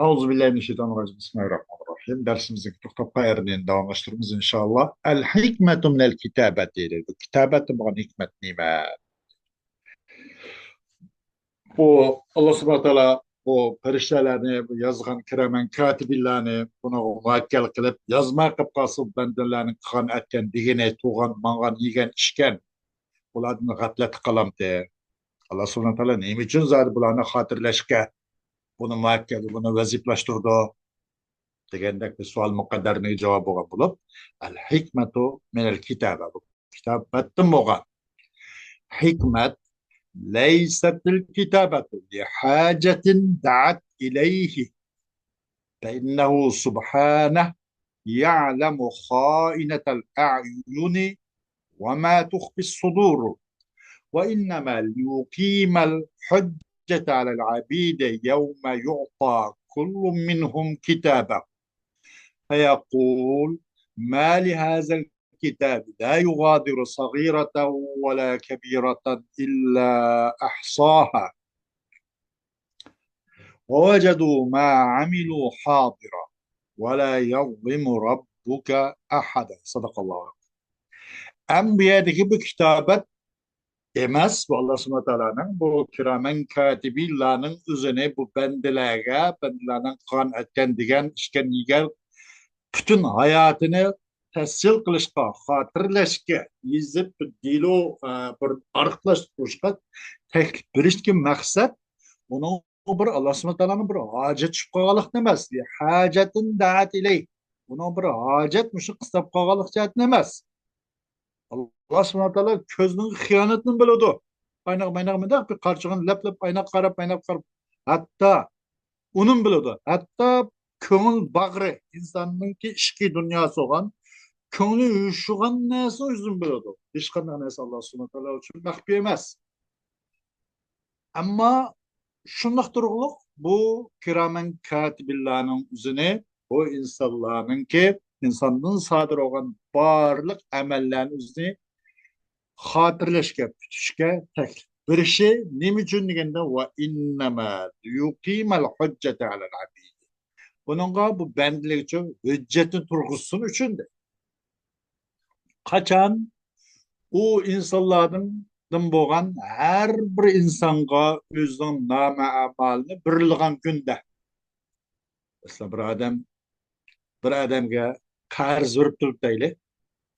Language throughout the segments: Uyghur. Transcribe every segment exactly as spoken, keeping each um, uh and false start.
أعوذ بالله من الشيطان الرجيم. بسم الله الرحمن الرحيم. دەرسىمىزنىڭ توختاپ قالغان يېرىنى داۋاملاشتۇرىمىز، ئىنشائاللا. الحكمة من الكتابة دەيدۇ. بۇ كىتابەتتىن بولغان ھېكمەت نېمە؟ بۇ ئاللا سۇبھانە تائالا بۇ پەرىشتەلەرنى، بۇ يازغان كىرامەن كاتىبىنلارنى بۇنىڭغا مۇۋەككەل قىلىپ، يازماي قېلىپ قالسا، بەندىلەرنىڭ قىلغان، ئەتكەن، دېگىنى، تۇغان، ماڭغان، يېگەن، ئىچكەن، بۇلاردىن غەپلەتتە قالامتى؟ ئاللا سۇبھانە تائالا نېمە ئۈچۈن زادى بۇلارنى خاتىرىلەشكە بۇنى مۇۋەككەل، بۇنى ۋەزىپىلەشتۈرىدۇ دېگەندەك بىر سوئال مۇقەددەرنىڭ جاۋابى بولغان بولۇپ، الحكمة من الكتابة، بۇ كىتابەتتىن بولغان ھېكمەت. ليست الكتابة لحاجة دعت إليه، فإنه سبحانه يعلم خائنة الأعين وما تخفي الصدور، وإنما ليقيم الحجة على العبيد يوم يعطى كل منهم كتابه فيقول: ما لهذا الكتاب لا يغادر صغيرة ولا كبيرة إلا أحصاها ووجدوا ما عملوا حاضرا ولا يظلم ربك أحدا. صدق الله العظيم. ئەم بۇ يەردىكى بۇ كىتابەت ئەمەس، بۇ ئاللا سۇبھانە تائالانىڭ بۇ كىرامەن كاتىبىنلارنىڭ ئۆزىنى بۇ بەندىلەرگە، بەندىلەرنىڭ قىلغان، ئەتكەن، دېگەن، ئىچكەن، يېگەن پۈتۈن ھاياتىنى تەسجىل قىلىشقا، خاتىرىلەشكە، يېزىپ بىر دېلو، ئە، بىر ئارقىلاشتۇرۇشقا تەكلىپ بېرىشتىكى مەقسەت ئۇنىڭ بىر ئاللا سۇبھانە تائالانىڭ بىر ھاجەت چۈشۈپ قالغانلىقتىن ئەمەس، ھاجەتىن دەئەت ئىلەي. ئۇنىڭ بىر ھاجەت مۇشۇ قىستاپ قالغانلىق جەھەتتىن ئەمەس. ئاللا سۇبھانە تائالا كۆزنىڭ خىيانىتىنى بىلىدۇ. ئايناق مايناق مۇنداق بىر قارىچىغىنى لەپ لەپ ئايناق قاراپ، ئايناق قاراپ، ھەتتا ئۇنىمۇ بىلىدۇ. ھەتتا كۆڭۈل باغرى، ئىنساننىڭكى ئىچكى دۇنياسى بولغان، كۆڭلى يوشۇرغان نەرسىنى ئۆزىمۇ بىلىدۇ. ھېچقانداق نەرسە ئاللا سۇبھانە تائالا ئۈچۈن مەخپىي ئەمەس. ئەمما شۇنداق تۇرغۇلۇق بۇ كىرامەن كاتىبىنلارنىڭ ئۆزىنى، بۇ ئىنسانلارنىڭكى، ئىنساندىن سادىر بولغان بارلىق ئەمەللەرنى ئۆزىنى خاتىرىلەشكە، پۈتۈشكە تەكلىپ بېرىشى نېمە ئۈچۈن دېگەندە، ۋە ئىننەمە لىيۇقىمەل ھۇججەتە ئەلەل ئەبىدى. بۇنىڭغا بۇ بەندىلەر ئۈچۈن ھۆججەتنى تۇرغۇزسۇن ئۈچۈن دەيدۇ. قاچان ئۇ ئىنسانلاردىن بولغان ھەر بىر ئىنسانغا ئۆزىنىڭ نامە ئەمالىنى بېرىدىغان كۈندە. مەسىلەن، بىر ئادەم بىر ئادەمگە قەرز بېرىپتۇ دەيلى.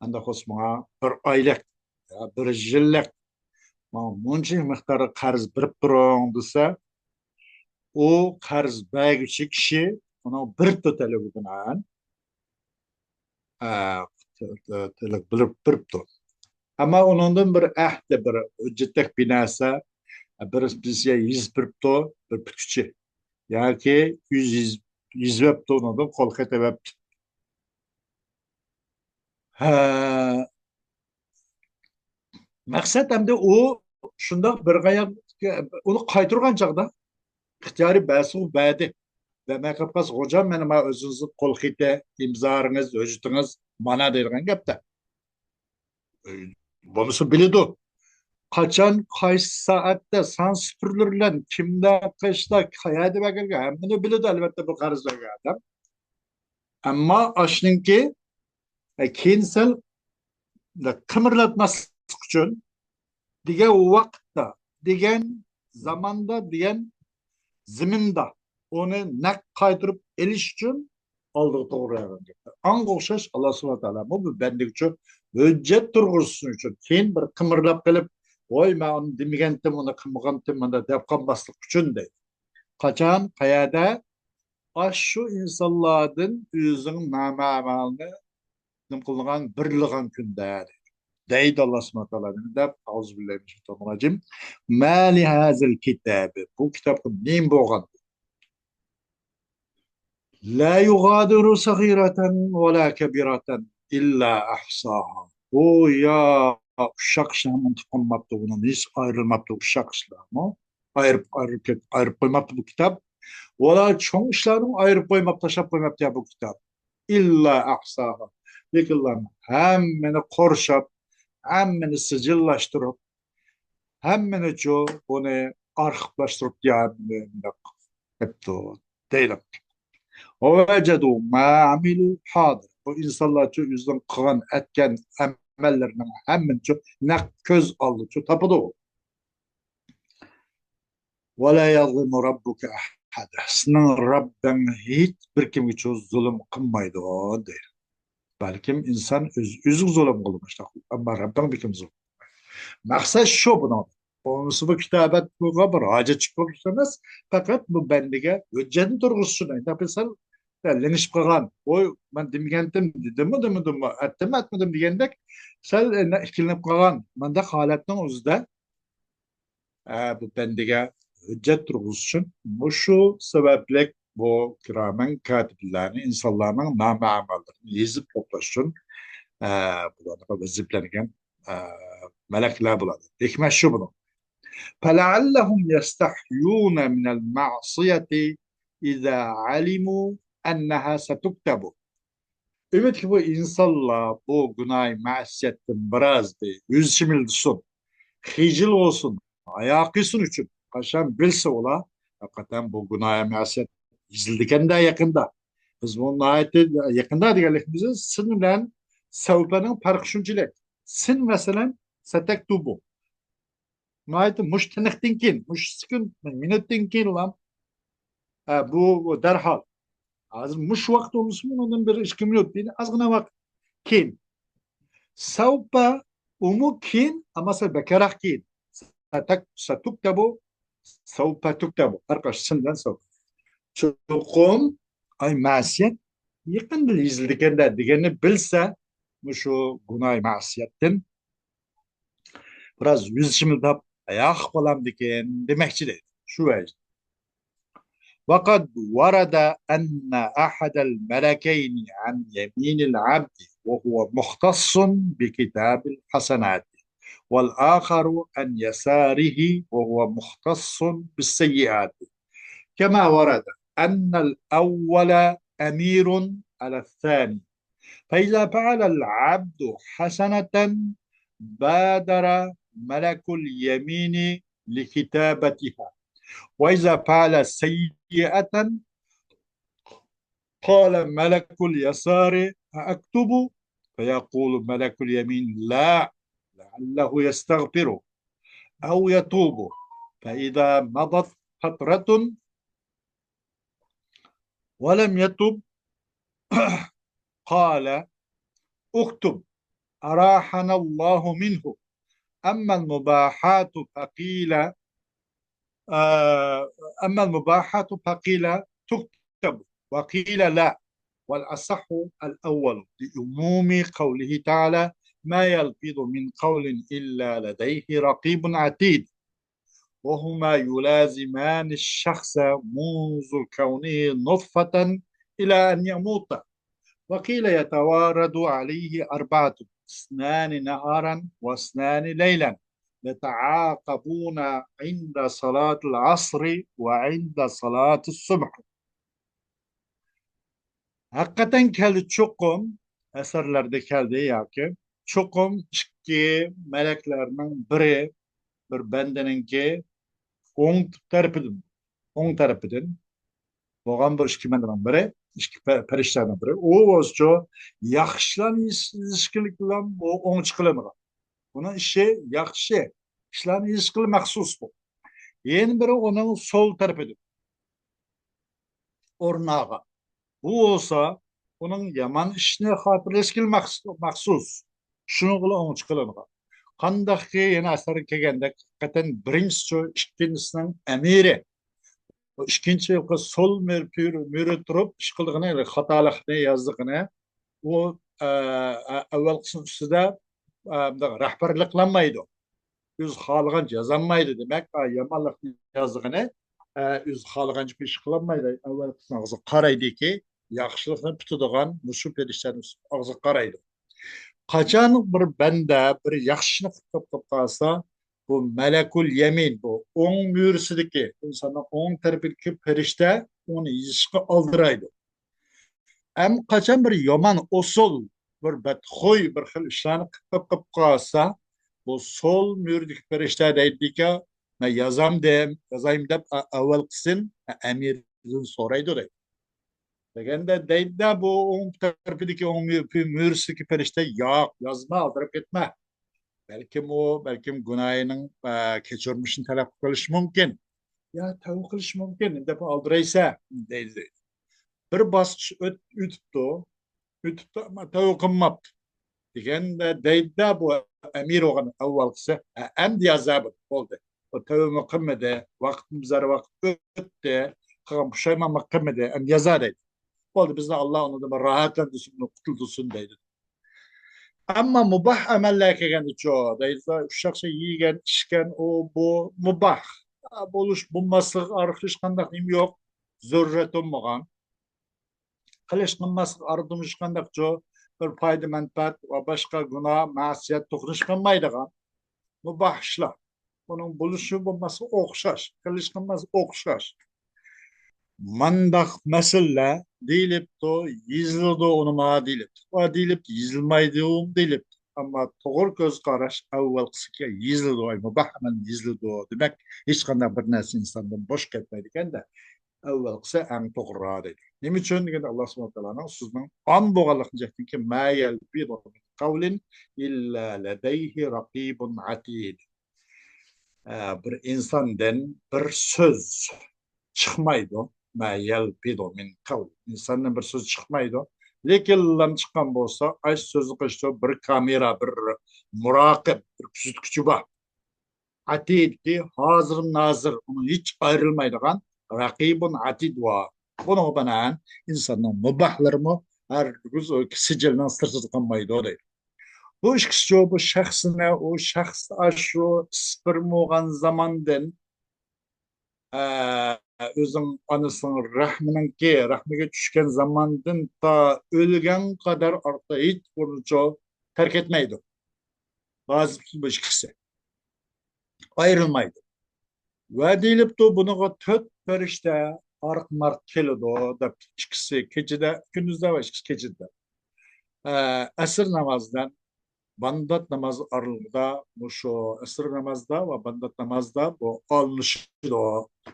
ئەمدى خوس ماڭا بىر ئايلىق، يا بىر يىللىق ماڭا مۇنچە مىقداردا قەرز بېرىپ تۇرۇڭ دېسە، ئۇ قەرز بەرگۈچى كىشى ئۇنىڭ بېرىپتۇ تەلىپىگە بىنائەن، ئە، تەلەپ بېرىپ، بېرىپتۇ. ئەمما ئۇنىڭدىن بىر ئەھدى، بىر ھۆججەتلىك بىناسى، بىر بىزگە يېزىپ بېرىپتۇ، بىر پۈتكۈچى. ياكى يۈز يېزىپ بېرىپتۇ، ئۇنىڭدىن قول خېتى بېرىپتۇ. ھە، مەقسەت ئەمدى ئۇ شۇنداق بىر غايەت، ئۇنى قايتۇرغان چاغدا ئىختىيارىي بەرسىغۇ بەردى. بەرمەي قېلىپ قالسا، خوجام، مانا، مانا ئۆزىڭىزنىڭ قول خېتى، ئىمزاڭىز، ھۆججىتىڭىز، مانا دەيدىغان گەپتە. بولمىسا بىلىدۇ. قاچان، قايسى سائەتتە، سان سىفىرلىرى بىلەن، كىمدە، قايسىدا، قەيەردە بەرگەنلىكى ھەممىنى بىلىدۇ، ئەلۋەتتە، بۇ قەرز بەرگەن ئادەم. ئەمما ئاشنىڭكى، ئە، كېيىن سەل قىمىرلاتماسلىق ئۈچۈن دېگەن ۋاقىتتا، دېگەن زاماندا، دېگەن زېمىندا ئۇنى نەق قايتۇرۇپ ئېلىش ئۈچۈن ئالدىغا توغرا بەرگەن گەپلەر. ئاڭغا ئوخشاش ئاللا سۇبھانە تائالا بۇ بەندىگە ئۈچۈن ھۆججەت تۇرغۇزۇشى ئۈچۈن، كېيىن بىر قىمىرلاپ قېلىپ، ۋاي، مەن ئۇنى دېمىگەنتىم، ئۇنى قىلمىغانتىم، مۇنداق دەپ قالماسلىق ئۈچۈن دەيدۇ. قاچان، قەيەردە؟ ئاشۇ ئىنسانلاردىن ئۆزىنىڭ نامە ئەمالىنى نېمە قىلىدىغان، بېرىدىغان كۈندە دەيدۇ. دەيدۇ ئاللا سۇبھانە تائالا نېمە دەپ؟ ئەئۇزۇ بىللاھى مىنەششەيتانىر راجىم. ما لىھازىل كىتابى، بۇ كىتابقا نېمە بولغان؟ لا يغادر صغيرة ولا كبيرة إلا أحصاها. بۇ يا ئۇششاق ئىشنى ھەم ئۇنتۇپ قالماپتۇ، بۇنىڭدىن ھېچ ئايرىلماپتۇ، ئۇششاق ئىشلارمۇ ئايرىپ، ئايرىپ كەت-، ئايرىپ قويماپتۇ بۇ كىتاب. ۋالا چوڭ ئىشلارنىمۇ ئايرىپ قويماپتۇ، تاشلاپ قويماپتۇ يا بۇ كىتاب. إلا أحصاها. لېكىن ھەممىنى قورشاپ، ھەممىنى سىجىللاشتۇرۇپ، ھەممىنىچۇ بۇنى ئارخىپلاشتۇرۇپ، يا مۇنداق قىپتۇ دەيدۇ. ووجدوا ما عملوا حاضرا. بۇ ئىنسانلارچۇ ئۆزىنىڭ قىلغان، ئەتكەن ئەمەللىرىنىڭ ھەممىنىچۇ نەق كۆز ئالدىچۇ تاپىدۇ. ولا يظلم ربك أحدا. سېنىڭ رەببىڭ ھېچ بىر كىمگىچۇ زۇلۇم قىلمايدۇ، دەيدۇ. بەلكىم ئىنسان ئۆز، ئۆزىگە زۇلۇم قىلىدۇ، ئەمما رەببىڭ بىر كىم زۇلۇم قىلمايدۇ. مەقسەت شۇ بۇنىڭ. بولمىسا بۇ كىتابەت بۇغا بىر ھاجەت چىقىپ كېتىش ئەمەس، پەقەت بۇ بەندىگە ھۆججەتنى تۇرغۇزۇش ئۈچۈن. ئەمدى سەل لىڭشىپ قالغان، ۋوي، مەن دېمىگەنتىم، دېدىممۇ، دېمىدىممۇ، ئەتتىممۇ، ئەتمىدىم دېگەندەك سەل ئىككىلىنىپ قالغان مۇنداق ھالەتنىڭ ئۆزىدە، ئە، بۇ بەندىگە ھۆججەت تۇرغۇزۇش ئۈچۈن، مۇشۇ سەۋەبلىك بۇ كىرامەن كاتىبلارنى، ئىنسانلارنىڭ نامە ئەمەللىرىنى يېزىپ توپلاش ئۈچۈن، ئە، بۇلارغا ۋەزىپىلەنگەن، ئە، مەلەكلەر بۇلار. ھېكمەت شۇ بۇنىڭ. فلعلهم يستحيون من المعصية إذا علموا أنها ستكتب. ئۈمىدكى بۇ ئىنسانلار بۇ گۇناھى مەسىيەتتىن بىراز بىر يۈز چىمىلدىسۇن، خىجىل بولسۇن، ھايا قىلسۇن ئۈچۈن. قاچان بىلسە ئۇلار، ھەقىقەتەن بۇ گۇناھى مەسىيەت يېزىلىدىكەندە يېقىندا. بىز بۇ ناھايىتى يېقىندا دېگەنلىكىمىز سىن بىلەن سەۋپەنىڭ پەرقى شۇنچىلىك. سىن، مەسىلەن، ستكتب. ناھايىتى مۇشۇ تىنىقتىن كېيىن، مۇشۇ سېكۇنت، مىنۇتتىن كېيىنلا، ئە، بۇ، بۇ دەرھال. ھازىر مۇشۇ ۋاقىت بولمىسىمۇ، ئۇنىڭدىن بىر ئىككى مىنۇت كېيىن، ئازغىنە ۋاقىت كېيىن. سەۋپە، ئۇمۇ كېيىن، ئەمما سەل بەكرەك كېيىن. ستك-، ستكتب، سوف تكتب. ھەر قايسى سىن بىلەن سوف. چوقۇم، ئاي، مەسىيەت يېقىندا يېزىلىدىكەن-دە دېگەننى بىلسە، مۇشۇ گۇناھى مەسىيەتتىن بىراز يۈز چىمىلداپ، ھايا قىلىپ قالامدىكىن دېمەكچى دەيدۇ. شۇ ۋەجدىن. وقد ورد أن أحد الملكين عن يمين العبد وهو مختص بكتاب الحسنات، والآخر عن يساره وهو مختص بالسيئات، كما ورد أن الأول أمير على الثاني، فإذا فعل العبد حسنة بادر ملك اليمين لكتابتها، وإذا فعل سيئة قال ملك اليسار: أأكتب؟ فيقول ملك اليمين: لا، لعله يستغفر أو يتوب. فإذا مضت فترة ولم يتب قال: اكتب، أراحنا الله منه. أما المباحات فقيل، آه، أما المباحات فقيل تكتب، وقيل لا، والأصح الأول لعموم قوله تعالى: ما يلفظ من قول إلا لديه رقيب عتيد. وهما يلازمان الشخص منذ كونه نطفة إلى أن يموت. وقيل يتوارد عليه أربعة: اثنان نهارا واثنان ليلا، يتعاقبون عند صلاة العصر وعند صلاة الصبح. ھەقىقەتەن كەلدى، چوقۇم ئەسەرلەردە كەلدى ياكى چوقۇم ئىككى مەلەكلەرنىڭ بىرى بىر بەندىنىڭكى ئوڭ تەرىپىدىن، ئوڭ تەرىپىدىن بولغان بىر ئىككى بەندىنىڭ بىرى، ئىككى پە-، پەرىشتەنىڭ بىرى. ئۇ بولسىچۇ ياخشىلارنى يېزىش، يېزىشقىلىق بىلەن ئۇ ئوڭ چىقىلىنغان. ئۇنىڭ ئىشى ياخشى ئىشلارنى يېزىشقىلى مەخسۇس بۇ. يەنە بىرى ئۇنىڭ سول تەرىپىدىن ئورناغا. بۇ بولسا ئۇنىڭ يامان ئىشنى خاتىرىلەشكىلى مەخس-، مەخسۇس. شۇنىڭغىلا ئوڭ چىقىلىنغان. قانداقكى يەنە ئەسەرگە كەلگەندەك، ھەقىقەتەن بىرىنچىسى، ئىككىنچىسىنىڭ ئەمىرى. بۇ ئىككىنچى سول مۈر-، پۈر-، مۈرە تۇرۇپ ئىش قىلىدىغىنى، خاتالىقنى يازدىغىنى، ئۇ، ئە، ئە، ئەۋۋەلقىسىنىڭ ئۈستىدە، ئە، مۇنداق رەھبەرلىك قىلالمايدۇ. ئۆزى خالىغانچە يازالمايدۇ. دېمەك، ئە، يامانلىقنى يازغىنى، ئە، ئۆزى خالىغانچە بىر ئىش قىلالمايدۇ. ئەۋۋەلقىسىنىڭ ئاغزىغا قارايدۇكى، ياخشىلىقنى پۈتىدىغان مۇشۇ پەرىشتەنىڭ ئاغزىغا قارايدۇ. قاچان بىر بەندە بىر ياخشى ئىشنى قىلىپ قالسا، بۇ مەلەكۇل يەمىن، بۇ ئوڭ مۈرىسىدىكى، ئىنساننىڭ ئوڭ تەرىپىدىكى پەرىشتە ئۇنى يېزىشقا ئالدىرايدۇ. ئەمما قاچان بىر يامان ئۇسۇل، بىر بەتخۇي، بىر خىل ئىشلارنى قىلىپ قىلىپ قالسا، بۇ سول مۈرىدىكى پەرىشتە دەيدىكى، مەن يازامدىم، يازايمۇ دەپ ئە-، ئەۋۋەلقىسىن ئەمىردىن سورايدۇ دەيدۇ. دېگەندە دەيدۇ، بۇ ئوڭ تەرىپىدىكى، ئوڭ مۈ-، مۈ-، مۈرىسىدىكى پەرىشتە، ياق، يازما، ئالدىراپ كەتمە. بەلكىم ئۇ، بەلكىم گۇناھىنىڭ، ئە، كەچۈرمىشىنى تەلەپ قىلىشى مۇمكىن. يا تەۋبە قىلىشى مۇمكىن، دەپ ئالدىرايسەن، دەيدۇ. بىر باسقۇچ ئۆت-، ئۆتۈپتۇ، ئۆتۈپتۇ، ئەمما تەۋبە قىلماپتۇ. دېگەندە دەيدۇ، بۇ ئەمىر بولغان ئەۋۋەلقىسى، ئە-، ئەمدى يازا بۇ، بولدى. ئۇ تەۋبىمۇ قىلمىدى، ۋاقىتمۇ زەر ۋاقىت ئۆتتى، قىلغان پۇشايمانلىق قىلمىدى، ئەمدى يازا دەيدۇ. بولدى، بىزنى ئاللا ئۇنىڭدىن بىر راھەتلەندۈرسۇن، ئۇنى قۇتۇلدۇرسۇن دەيدۇ. ئەمما مۇباھ ئەمەللەرگە كەلگەندىچۇ دەيدۇ، ئۇششاق شەي يېگەن، ئىچكەن، ئۇ، بۇ مۇباھ. بولۇش، بولماسلىق ئارقىلىق ھېچقانداق نېمە يوق، زۆرۈرىيەت بولمىغان. قىلىش، قىلماسلىق ئارقىلىق ھېچقانداقچۇ بىر پايدا، مەنپەئەت ۋە باشقا گۇناھ، مەسىيەت توقۇنۇش قىلمايدىغان مۇباھ ئىشلار. ئۇنىڭ بولۇشى بولماسلىقى ئوخشاش، قىلىش، قىلماسلىقى ئوخشاش. مانداق مەسىلىلەر دېيىلىپتۇ، يېزىلىدۇ ئۇنىما دېيىلىپتۇ. ۋە دېيىلىپتۇ، يېزىلمايدۇ دېيىلىپتۇ. ئەمما توغرا كۆز قاراش ئەۋۋەلقىسىگە يېزىلىدۇ، ئاي، مۇباھ ئەمەل يېزىلىدۇ. دېمەك، ھېچقانداق بىر نەرسە ئىنساندىن بوش كەتمەيدىكەن-دە. ئەۋۋەلقىسى ئەڭ توغرا دەيدۇ. نېمە ئۈچۈن دېگەندە، ئاللا سۇبھانەھۇ ۋە تائالانىڭ سۆزىنىڭ ئان بولغانلىقىنى جەھەتتىنكى، ما يەلفىزۇ مىن قەۋلىن ئىللا لەدەيھى رەقىبۇن ئەتىد. ئە، بىر ئىنساندىن بىر سۆز چىقمايدۇ. ما يەلفىزۇ مىن قەۋل. ئىنساندىن بىر سۆز چىقمايدۇ. لېكىن لام چىققان بولسا، ئاش سۆزنى قىلىشتا بىر كامېرا، بىر مۇراقىب، بىر كۆزەتكۈچى بار. ئەتىدكى، ھازىر نازىر، ئۇنىڭ ھېچ ئايرىلمايدىغان رەقىبۇن ئەتىد بار. بۇنىڭغا بىنائەن ئىنساننىڭ مۇباھلىرىمۇ ھەرگىز ئۇ سىجىلنىڭ سىرتىدا قالمايدۇ دەيدۇ. بۇ ئىككىسىچۇ، بۇ شەخسنى، ئۇ شەخس ئاشۇ سپېرم بولغان زاماندىن، ئە، ئۆزىنىڭ ئانىسىنىڭ رەھمىنىڭكى، رەھمىگە چۈشكەن زاماندىن تا ئۆلگەن قەدەر ئارقا ھېچ بىرىنىچۇ تەرك ئەتمەيدۇ. لازىم بۇ ئىككىسى. ئايرىلمايدۇ. ۋە دېيىلىپتۇ، بۇنىڭغا تۆت پەرىشتە ئارقا-مارقا كېلىدۇ، دەپ، ئىككىسى كېچىدە، كۈندۈزدە ۋە ئىككىسى كېچىدە. ئە، ئەسىر نامازى بىلەن بامدات نامازى ئارىلىقىدا، مۇشۇ ئەسىر نامازدا ۋە بامدات نامازدا بۇ ئالمىشىدۇ،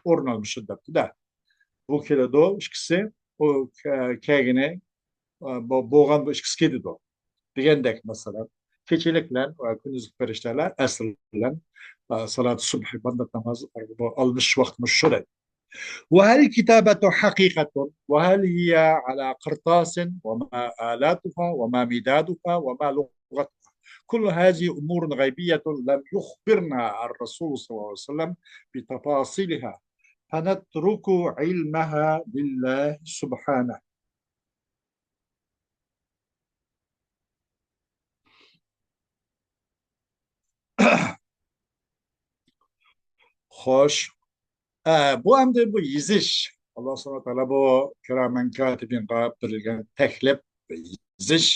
ئورۇن ئالمىشىدۇ دەپتۇ-دە. بۇ كېلىدۇ، ئىككىسى، ئۇ كە-، كەلگىنى، ئە، بۇ، بولغان بۇ ئىككىسى كېلىدۇ. دېگەندەك، مەسىلەن، كېچىلىك بىلەن ۋە كۈندۈزلۈك پەرىشتىلەر ئەسىر بىلەن، ئە، سالاتۇ سۇبھى، بامدات نامازى، بۇ ئالمىشىش ۋاقتى مۇشۇ دەيدۇ. وهل الكتابة حقيقة؟ وهل هي على قرطاس؟ وما آلاتها؟ وما مدادها؟ وما لغتها؟ كل هذه أمور غيبية لم يخبرنا الرسول صلى الله عليه وسلم بتفاصيلها، فنترك علمها لله سبحانه. خوش. ئە، بۇ ئەمدى بۇ يېزىش. ئاللا سۇبھانەھۇ ۋە تائالا بۇ كىرامەن كاتىبىنغا بېرىلگەن تەكلىپ، يېزىش.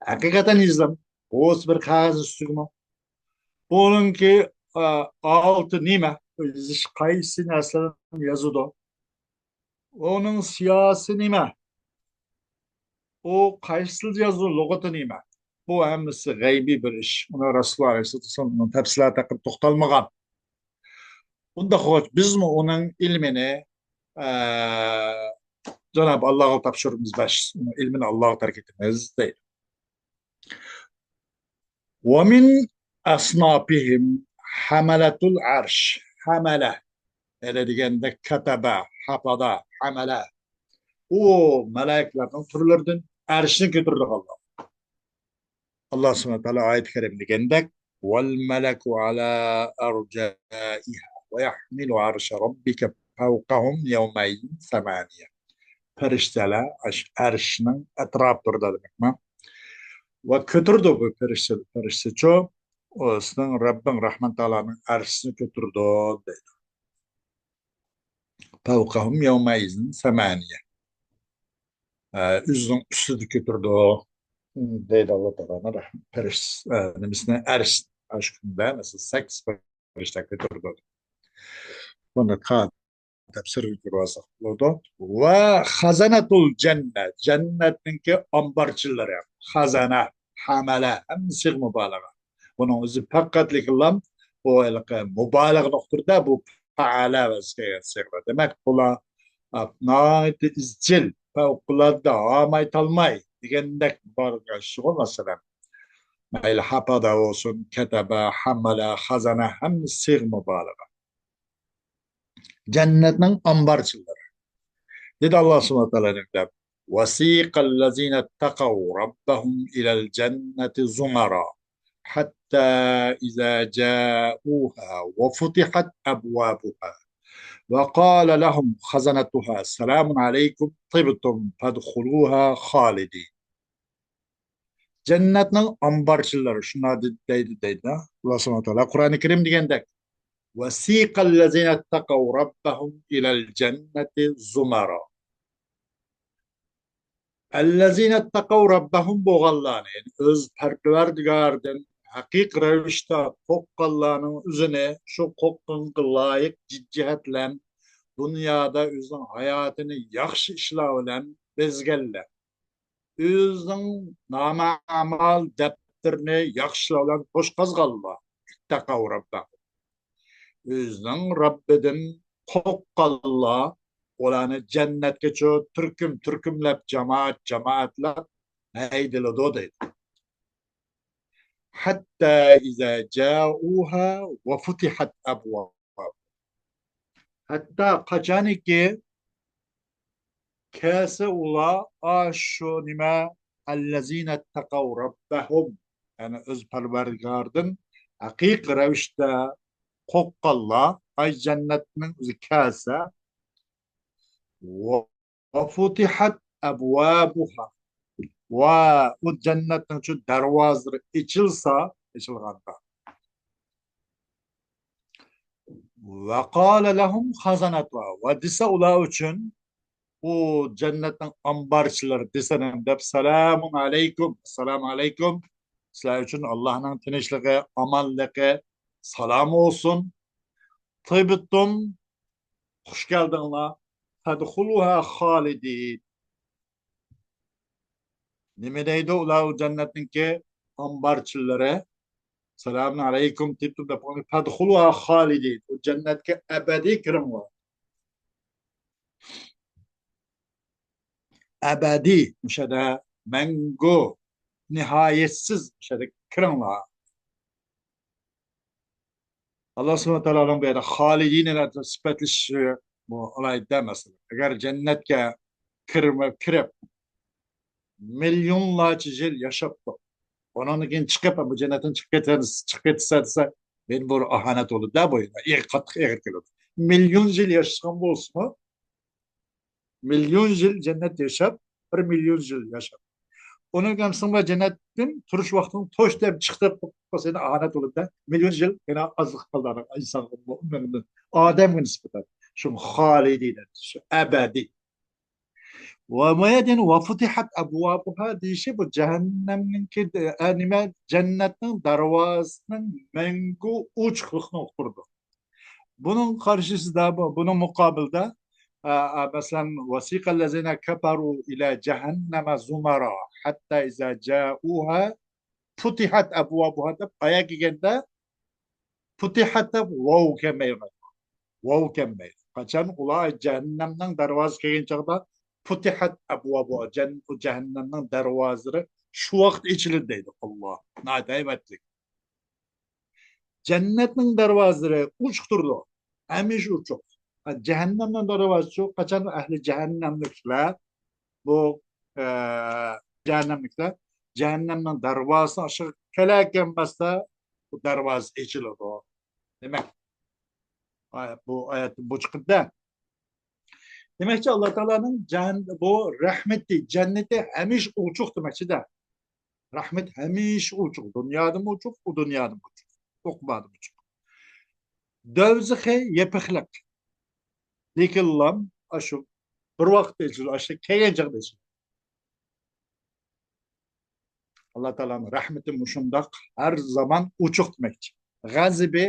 ھەقىقەتەن يېزىلىدۇ. بۇ بىر قەغەز ئۈستىگىمۇ. بۇنىڭكى، ئە، ئالتە نېمە؟ بۇ يېزىش قايسى نەرسىلەرنى يازىدۇ؟ ئۇنىڭ سىياسىي نېمە؟ ئۇ قايسى تىلدا يازىدۇ؟ لۇغىتى نېمە؟ بۇ ھەممىسى غەيبىي بىر ئىش. ئۇنى رەسۇلۇللا ئەلەيھىسسالاتۇ ۋەسسالام ئۇنىڭ تەپسىلاتى ھەققىدە توختالمىغان. ئۇنداق بولغاچ، بىزمۇ ئۇنىڭ ئىلمىنى، ئە، جانابى ئاللاغا تاپشۇرىمىز، بەس، ئۇنىڭ ئىلمىنى ئاللاغا تەرك ئېتىمىز دەيدۇ. ومن أصنافهم حملة العرش. ھەمەلە. ھەمەلە دېگەندە كەتەبە، ھەپەدە، ھەمەلە. ئۇ مەلائىكىلەرنىڭ تۈرلىرىدىن ئەرشنى كۆتۈرىدىغانلار. ئاللا سۇبھانەھۇ ۋە تائالا ئايەت كەرىمدە دېگەندەك، والملك على أرجائها ويحمل عرش ربك فوقهم يومئذ ثمانية. پەرىشتىلەر ئەرش-، ئەرشنىڭ ئەتراپلىرىدا دېمەكمۇ. ۋە كۆتۈرىدۇ بۇ پەرىشتە، پەرىشتىچۇ، ئۇ سېنىڭ رەببىڭ رەھمان تائالانىڭ ئەرشىنى كۆتۈرىدۇ دەيدۇ. فوقهم يومئذ ثمانية. ئە، ئۆزىنىڭ ئۈستىدە كۆتۈرىدۇ دەيدۇ ئاللا تائالانىڭ رەھم-، پەرىش-، ئە، نېمىسىنى، ئەرش، ئاشۇ كۈندە، مەسىلەن، سەككىز پەرىشتە كۆتۈرىدۇ. بۇنى تا تەپسىرگە كىرىۋالساق بولىدۇ. ۋە خازانەتۇل جەننە، جەننەتنىڭكى ئامبارچىلىرى، خازانە، ھەمەلە، ھەممە سىيغە مۇبالىغە. بۇنىڭ ئۆزى پەقەتلىكلا بۇ ھېلىقى مۇبالىغە نۇقتىدا بۇ پەئەلە ۋەزىپىگە سىغىدۇ. دېمەك، بۇلار، ئا، ناھايىتى ئىزچىل، پەۋقۇلئاددە، ھاماي تالماي دېگەندەك مۇبالىغە ئىشىغۇ، مەسىلەن. مەيلى ھەپەدە بولسۇن، كەتەبە، ھەمەلە، خەزەنە، ھەممە سىيغە مۇبالىغە. جەننەتنىڭ ئامبارچىلىرى. دېدى ئاللا سۇبھانەھۇ ۋە تائالا نېمە دەپ؟ وسيق الذين اتقوا ربهم إلى الجنة زمرا حتى إذا جاءوها وفتحت أبوابها وقال لهم خزنتها سلام عليكم طبتم فادخلوها خالدين. جەننەتنىڭ ئامبارچىلىرى شۇنداق دەيدۇ، دەيدۇ. ئاللا سۇبھانەھۇ ۋە تائالا قۇرئانى كەرىم دېگەندەك، وسيق الذين اتقوا ربهم إلى الجنة زمرا. الذين اتقوا ربهم بولغانلارنى، يەنى ئۆز پەرۋەردىگارىدىن ھەقىقىي رەۋىشتە قورققانلارنىڭ ئۆزىنى شۇ قورققىنىغا لايىق جىددىيەت بىلەن دۇنيادا ئۆزىنىڭ ھاياتىنى ياخشى ئىشلار بىلەن بەزگەنلەر، ئۆزىنىڭ نامە ئەمەل دەپتىرىنى ياخشىلار بىلەن توشقازغانلار، اتقوا ربهم. ئۆزىنىڭ رەببىدىن قورققانلار، ئۇلارنى جەننەتكىچۇ تۈركۈم تۈركۈملەپ، جامائەت جامائەتلەپ ھەيدىلىدۇ دەيدۇ. حتى إذا جاءوها وفتحت أبوابها. ھەتتا قاچانكى كەلسە ئۇلار، ئاشۇ نېمە، الذين اتقوا ربهم، يەنى ئۆز پەرۋەردىگارىدىن ھەقىقىي رەۋىشتە قورققانلار، ئاي جەننەتنىڭ ئۆزى كەلسە، وفتحت أبوابها، ۋە ئۇ جەننەتنىڭ شۇ دەرۋازىلىرى ئېچىلسا، ئېچىلغاندا، وقال لهم خزنتها، ۋە دېسە ئۇلار ئۈچۈن، ئۇ جەننەتنىڭ ئامبارچىلىرى دېسە نېمە دەپ، سالامۇن ئەلەيكۇم، ئەسسالامۇ ئەلەيكۇم، سىلەر ئۈچۈن ئاللانىڭ تىنچلىقى، ئامانلىقى، سالامى بولسۇن، طبتم، خۇش كەلدىڭلار، فادخلوها خالدين. نېمە دەيدۇ ئۇلار ئۇ جەننەتنىڭكى ئامبارچىلىرى؟ سالامۇن ئەلەيكۇم، طبتم دەپ، فادخلوها خالدين. ئۇ جەننەتكە ئەبەدىي كىرىڭلار. ئەبەدىي، مۇشۇ يەردە مەڭگۈ، نىھايەتسىز، مۇشۇ يەردە كىرىڭلار. ئاللا سۇبھانەھۇ ۋە تائالانىڭ بۇ يەردە خالدىينى سۈپەتلىشى بۇ ئالاھىدە مەسىلە. ئەگەر جەننەتكە كىرمە-، كىرىپ، مىليونلارچە يىل ياشاپتۇ. ئۇنىڭدىن كېيىن چىقىپ، بۇ جەننەتتىن چىقىپ كېتىسە، چىقىپ كېتىسە دېسە، مېنى بۇ ئاھانەت بولىدۇ-دە، بۇ ئېغىر، قاتتىق ئېغىر كېلىدۇ. مىليون يىل ياشىغان بولسىمۇ، مىليون يىل جەننەتتە ياشاپ، بىر مىليون يىل ياشاپ، ئۇنىڭ ئەمسىڭ بىلەن جەننەتتىن تۇرۇش ۋاقتىڭ توشتى دەپ چىقىپ قالسا، يەنە ئاھانەت بولىدۇ-دە. مىليون يىل يەنە ئازلىق قالدى ئىنسانغا، مۆمىن ئادەمگە نىسبەتەن. شۇ خالىدىنە، شۇ ئەبەدىي. ۋە مۇيەدىن ۋە فۇتىھەت ئەبۋابۇھا دېيىشى بۇ جەھەننەمنىڭكى، ئە، نېمە، جەننەتنىڭ دەرۋازىسىنىڭ مەڭگۈ ئوچۇقلۇقىنى ئۇقتۇرىدۇ. بۇنىڭ قارشىسىدا، بۇ، بۇنىڭ مۇقابىلىدا، ئە، ئە، مەسىلەن، ۋەسىقەللەزىنە كەفەرۇ ئىلە جەھەننەمە زۇمەرا، ھەتتا ئىزا جائۇھا فۇتىھەت ئەبۋابۇھا دەپ ئايەت كەلگەندە، فۇتىھەت دەپ ۋاۋ كەلمەيدۇ. ۋاۋ كەلمەيدۇ. قاچان ئۇلار جەھەننەمنىڭ دەرۋازىسى كەلگەن چاغدا، فۇتىھەت ئەبۋابۇ، جەن-، ئۇ جەھەننەمنىڭ دەرۋازىلىرى شۇ ۋاقىت ئېچىلىدۇ دەيدۇ ئاللا. ناھايىتى ھەيۋەتلىك. جەننەتنىڭ دەرۋازىلىرى ئوچۇق تۇرىدۇ. ھەمىشە ئوچۇق. جەھەننەمنىڭ دەرۋازىسى قاچان ئەھلى جەھەننەملىكلەر، بۇ، ئە، جەھەننەملىكلەر جەھەننەمنىڭ دەرۋازىسىنىڭ ئاشىغا كېلەلمەستە، بۇ دەرۋازا ئېچىلىدۇ. دېمەك، ئايەت، بۇ ئايەتتىن بۇ چىقىدۇ-دە. دېمەكچى، ئاللا تائالانىڭ جەھەن-، بۇ رەھمىتى، جەننىتى ھەمىشە ئوچۇق دېمەكچى-دە. رەھمەت ھەمىشە ئوچۇق. دۇنيادىمۇ ئوچۇق، ئۇ دۇنيادىمۇ ئوچۇق. ئوقۇبادىمۇ ئوچۇق. دەۋزىخى يېپىقلىق. لېكىنلا ئاشۇ بىر ۋاقىتتا ئېچىلىدۇ، ئاشۇ كەلگەن چاغدا ئېچىلىدۇ. ئاللا تائالانىڭ رەھمىتى مۇشۇنداق ھەر زامان ئوچۇق دېمەكچى. غەزىپى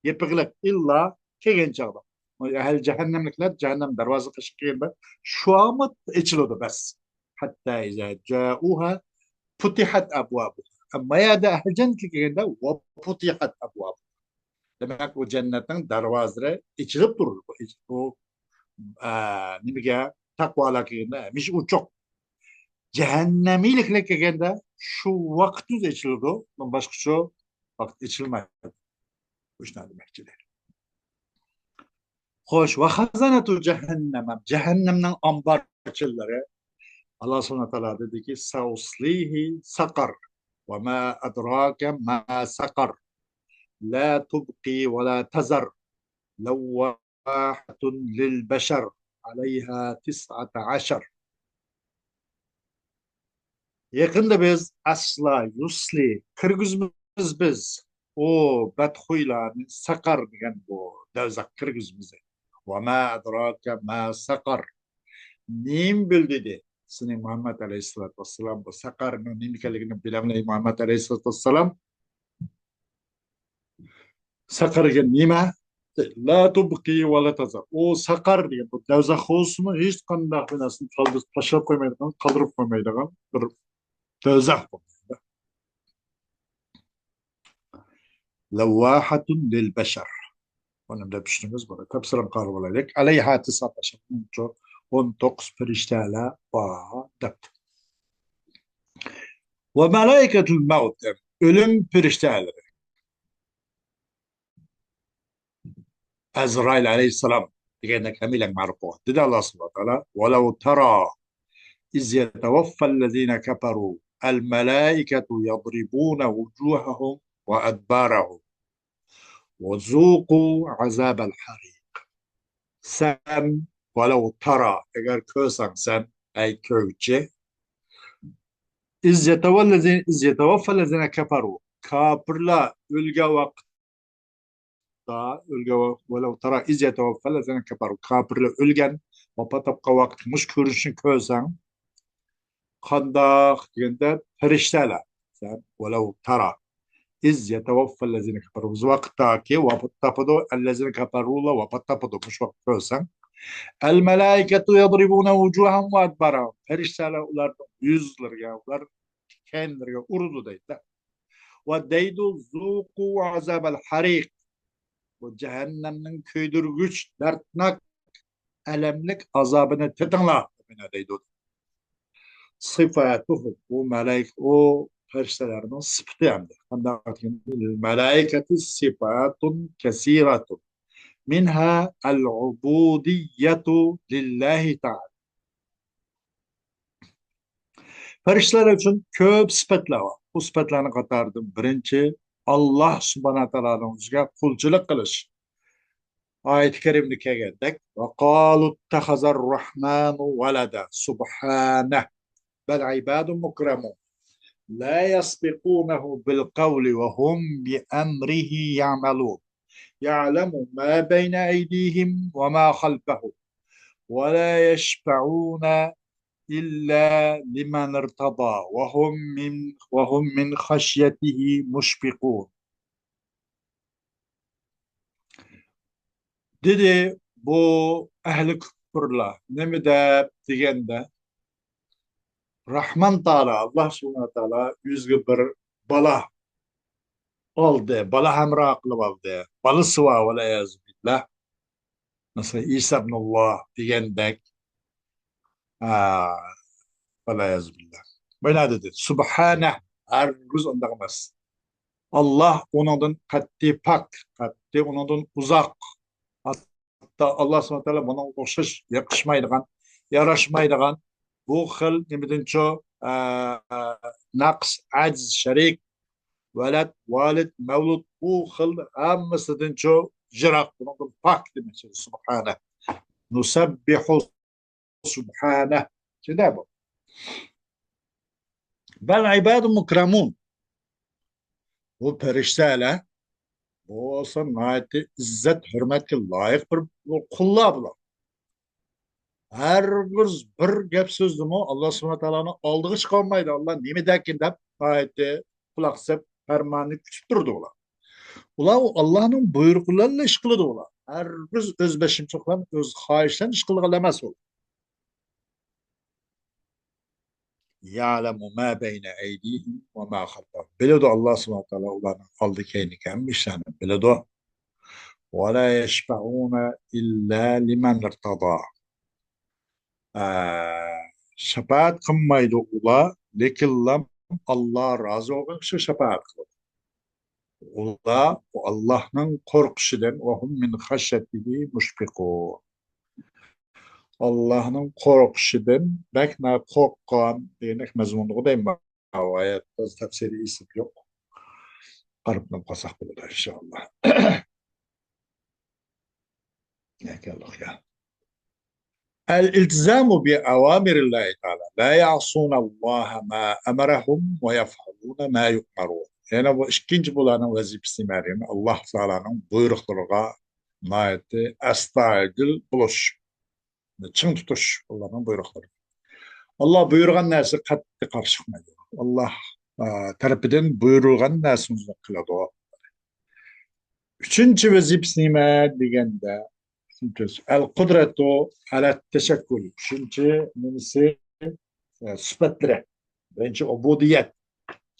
يېپىقلىق ئىللا كەلگەن چاغدا. ئەھلى جەھەننەملىكلەر جەھەننەم دەرۋازىسى قېشىغا كەلگەندە شۇ ۋاقىت ئېچىلىدۇ بەس. ھەتتا ئىزا جاءۇها فۇتىھەت ئەبۋابۇها. ئەمما يەردە ئەھلى جەننەتكە كەلگەندە ۋە فۇتىھەت ئەبۋابۇها. دېمەك، ئۇ جەننەتنىڭ دەرۋازىلىرى ئېچىلىپ تۇرىدۇ. بۇ ئېچ-، بۇ، ئە، نېمىگە؟ تەقۋالار كەلگەندە ھەمىشە ئوچۇق. جەھەننەمىيلىكلەر كەلگەندە شۇ ۋاقىت ئۆزى ئېچىلىدۇ. باشقىچە ۋاقىت ئېچىلمايدۇ. شۇنداق دېمەكچىدى. خوش، ۋە خازانەتۇ جەھەننەم، جەھەننەمنىڭ ئامبارچىلىرى. ئاللا سۇبھانەھۇ ۋە تائالا دېدىكى، سەئۇسلىھى سەقەر، ۋە ما ئەدراكە ما سەقەر، لا تبقى ولا تذر، لواحة للبشر، عليها تسعة عشر. يېقىندا بىز ئەسلا يۇسلى كىرگۈزىمىز بىز ئۇ بەتخۇيلارنى سەقەر دېگەن بۇ دەۋزەخكە كىرگۈزىمىز. ۋە ما ئەدراكە ما سەقەر. نېمە بىل دېدى سېنى مۇھەممەد ئەلەيھىسسالاتۇ ۋەسسالام، بۇ سەقەرنىڭ نېمە ئىكەنلىكىنى بىلەمدۇ مۇھەممەد ئەلەيھىسسالاتۇ ۋەسسالام؟ سەقەر دېگەن نېمە؟ لا تبقى ولا تذر. ئۇ سەقەر دېگەن بۇ دەۋزەخ بولسىمۇ، ھېچقانداق بىر نەرسىنى قالدۇرۇپ، تاشلاپ قويمايدىغان، قالدۇرۇپ قويمايدىغان بىر دەۋزەخ بولىدۇ. لواحة للبشر. بۇنى دەپ چۈشىنىمىز بۇنى. تەپسىرىنى قارىۋالايلى. عليها تسعة عشر. ئون توققۇز پەرىشتەلەر بار دەپتۇ. وملائكة الموت، ئۆلۈم پەرىشتەلىرى. ئەزرائىل ئەلەيھىسسالام دېگەندەك ھەممەيلەنگە مەلۇم بولغان. دېدى ئاللا سۇبھانەھۇ ۋە تائالا، ولو ترى إذ يتوفى الذين كفروا الملائكة يضربون وجوههم وأدبارهم وذوقوا عذاب الحريق. سەن، ولو ترى، ئەگەر كۆرسەڭ سەن، ئەي كۆرگۈچى، إذ يتوفى الذين، إذ يتوفى الذين كفروا، كاپىرلار ئۆلگەن ۋاقىتتا، ئۆلگەن ۋا-، ولو ترى إذ يتوفى الذين كفروا، كاپىرلار ئۆلگەن، ۋاپات تاپقان ۋاقىتتا مۇشۇ كۆرۈنۈشنى كۆرسەڭ، قانداق دېگەندە، پەرىشتەلەر، سەن، ولو ترى إذ يتوفى الذين كفروا، بىز ۋاقىتتاكى ۋاپات تاپىدۇ، الذين كفروا لا ۋاپات تاپىدۇ، مۇشۇ ۋاقىت كۆرسەڭ. الملائكة يضربون وجوههم وأدبارهم، پەرىشتەلەر ئۇلارنىڭ يۈزلىرىگە، ئۇلار كەينىلىرىگە ئۇرىدۇ دەيدۇ. ۋە دەيدۇ، ذوقوا عذاب الحريق، بۇ جەھەننەمنىڭ كۆيدۈرگۈچ، دەردناك، ئەلەملىك ئازابىنى تېتىڭلار دەيدۇ. صفاتهم، ئۇ مەلائىكە، ئۇ پەرىشتىلەرنىڭ سۈپىتى ئەمدى. قانداق دېگەندە، للملائكة صفات كثيرة منها العبودية لله تعالى. پەرىشتىلەر ئۈچۈن كۆپ سۈپەتلەر بار. بۇ سۈپەتلەرنىڭ قاتارىدىن بىرىنچى، ئاللا سۇبھانەھۇ ۋە تائالانىڭ ئۆزىگە قۇلچىلىق قىلىش. ئايەتى كەرىمىدە كەلگەندەك، وقالوا اتخذ الرحمن ولدا، سبحانه، بل عباد مكرمون، لا يسبقونه بالقول وهم بأمره يعملون، يعلم ما بين أيديهم وما خلفهم، ولا يشفعون إلا لمن ارتضى، وهم من، وهم من خشيته مشفقون. دېدى، بۇ ئەھلى كۇپۇرلار نېمە دەپ دېگەندە، راھمان تائالا، ئاللا سۇبھانەھۇ ۋە تائالا ئۆزىگە بىر بالا ئالدى، بالا ھەمراھ قىلىپ ئالدى، بالىسى بار، ۋەلئىيازۇ بىللا. مەسىلەن، ئىسا ئىبنۇللا دېگەندەك. ھا، ۋەلئىيازۇ بىللا. مانا دېدى، سۇبھانە، ھەرگىز ئۇنداق ئەمەس. ئاللا ئۇنىڭدىن قەتئىي پاك، قەتئىي ئۇنىڭدىن ئۇزاق. ھەتتا ئاللا سۇبھانەھۇ ۋە تائالا بۇنىڭغا ئوخشاش يېقىشمايدىغان، ياراشمايدىغان بۇ خىل نېمىدىنچۇ، ئە، نەقىس، ئەجىز، شەرىك، ۋەلەد، ۋالىد، مەۋلۇد، بۇ خىل ھەممىسىدىنچۇ يىراق، بۇنىڭدىن پاك دېمەكچى، سۇبھانە. نۇسەببىھۇ سۇبھانە. شۇنداق بۇ. بەل ئىبادۇ مۇكرەمۇن. بۇ پەرىشتەلەر، بۇ بولسا ناھايىتى ئىززەت، ھۆرمەتكە لايىق بىر، بىر قۇللار بۇلار. ھەرگىز بىر گەپ سۆزدىمۇ ئاللا سۇبھانەھۇ ۋە تائالانىڭ ئالدىغا چىقالمايدۇ. ئاللا نېمە دەركىن دەپ ناھايىتى قۇلاق سېلىپ پەرمانىنى كۈتۈپ تۇرىدۇ ئۇلار. ئۇلار ئاللانىڭ بۇيرۇقلىرىلا ئىش قىلىدۇ ئۇلار. ھەرگىز ئۆز بېشىمچىلىق بىلەن، ئۆز خاھىشى بىلەن ئىش قىلىدىغان ئەمەس ئۇلار. يعلم ما بين أيديهم وما خلفهم. بىلىدۇ ئاللا سۇبھانەھۇ ۋە تائالا ئۇلارنىڭ ئالدى كەينىدىكى ھەممە ئىشلارنى بىلىدۇ. ولا يشفعون إلا لمن ارتضى. ئە، شاپائەت قىلمايدۇ ئۇلار، لېكىنلا ئاللا رازى بولغان كىشى شاپائەت قىلىدۇ. ئۇلار ئاللانىڭ قورقۇشىدىن، وهم من خشيته مشفقون. ئاللانىڭ قورقۇشىدىن بەك قورققان دېگەندەك مەزمۇنغا دەيمەن. ئايەت تەپسىرى ئېسىم يوق. قاراپ قالساق بولىدۇ، ئىنشائاللا. يەكەنلىق يا. الالتزام بأوامر الله تعالى، لا يعصون الله ما أمرهم ويفعلون ما يؤمرون. يەنى بۇ ئىككىنچى بۇلارنىڭ ۋەزىپىسى نېمە دېگەن؟ ئاللا تائالانىڭ بۇيرۇقلىرىغا ناھايىتى ئەستايىدىل بولۇش، چىڭ تۇتۇش ئاللانىڭ بۇيرۇقلىرى. ئاللا بۇيرۇغان نەرسىگە قەتئىي قارشى چىقمايدۇ. ئاللا، ئا، تەرىپىدىن بۇيرۇلغان نەرسىنى قىلىدۇ. ئۈچىنچى ۋەزىپىسى نېمە دېگەندە، ئەل قۇدرەتۇ ئەلەت تەشەككۇل. ئۈچىنچى نېمىسى؟ ئە، سۈپەتلىرى. بىرىنچى ئۇبۇدىيەت.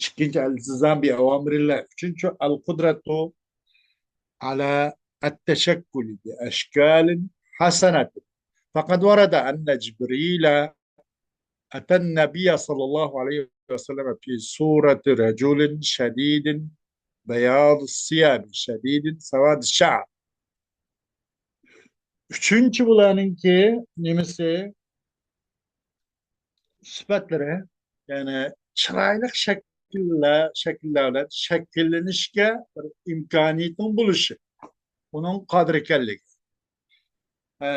ئىككىنچى ئەلتىزام بى ئەۋامىرىللا. ئۈچىنچى ئەل قۇدرەتۇ ئەلە ئەتتەشەككۇل بى ئەشكالىن ھەسەنەتىن. فقد ورد أن جبريل أتى النبي صلى الله عليه وسلم في صورة رجل شديد بياض الثياب شديد سواد الشعر. ئۈچىنچى بۇلارنىڭكى نېمىسى؟ سۈپەتلىرى، يەنى چىرايلىق شەكىللەر، شەكىللەر بىلەن شەكىللىنىشكە بىر ئىمكانىيىتىنىڭ بولۇشى، ئۇنىڭ قادىر ئىكەنلىكى. ئە،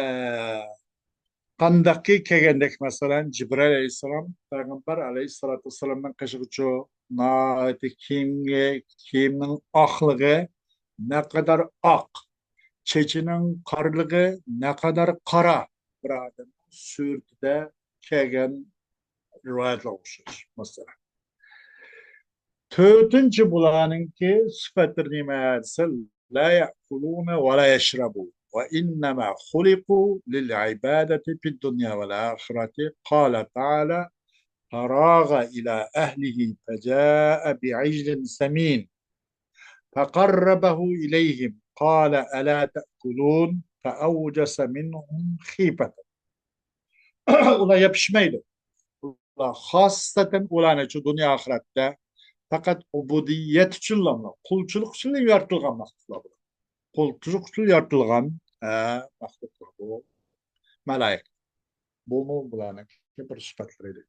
قانداقكى كەلگەندەك، مەسىلەن، جىبرىل ئەلەيھىسسالام پەيغەمبەر ئەلەيھىسسالاتۇ ۋەسسالامنىڭ قېشىغىچۇ ناھايىتى كىيىمگە، كىيىمنىڭ ئاقلىقى نەقەدەر ئاق، چېچىنىڭ قارىلىقى نەقەدەر قارا بىر ئادەمنىڭ سۈرىتىدە كەلگەن رىۋايەتلەرگە ئوخشاش، مەسىلەن. تۆتىنچى بۇلارنىڭكى سۈپەتلىرى نېمە دېسە، لا يأكلون ولا يشربون وإنما خلقوا للعبادة في الدنيا والآخرة. قال تعالى: فراغ إلى أهله فجاء بعجل سمين فقربه إليهم قال ألا تأكلون فأوجس منهم خيفة. ئۇلار يەپ ئىچمەيدۇ. ئۇلار خاسسەتەن ئۇلارنىچۇ دۇنيا ئاخىرەتتە پەقەت ئۇبۇدىيەت ئۈچۈنلا، قۇلچىلىق ئۈچۈنلا يارىتىلغان مەخلۇقلار بۇلار. قۇلچىلىق ئۈچۈن يارىتىلغان، ئە، مەخلۇقلار بۇ مەلائىكە. بۇمۇ بۇلارنىڭ بىر سۈپەتلىرى ئىدى.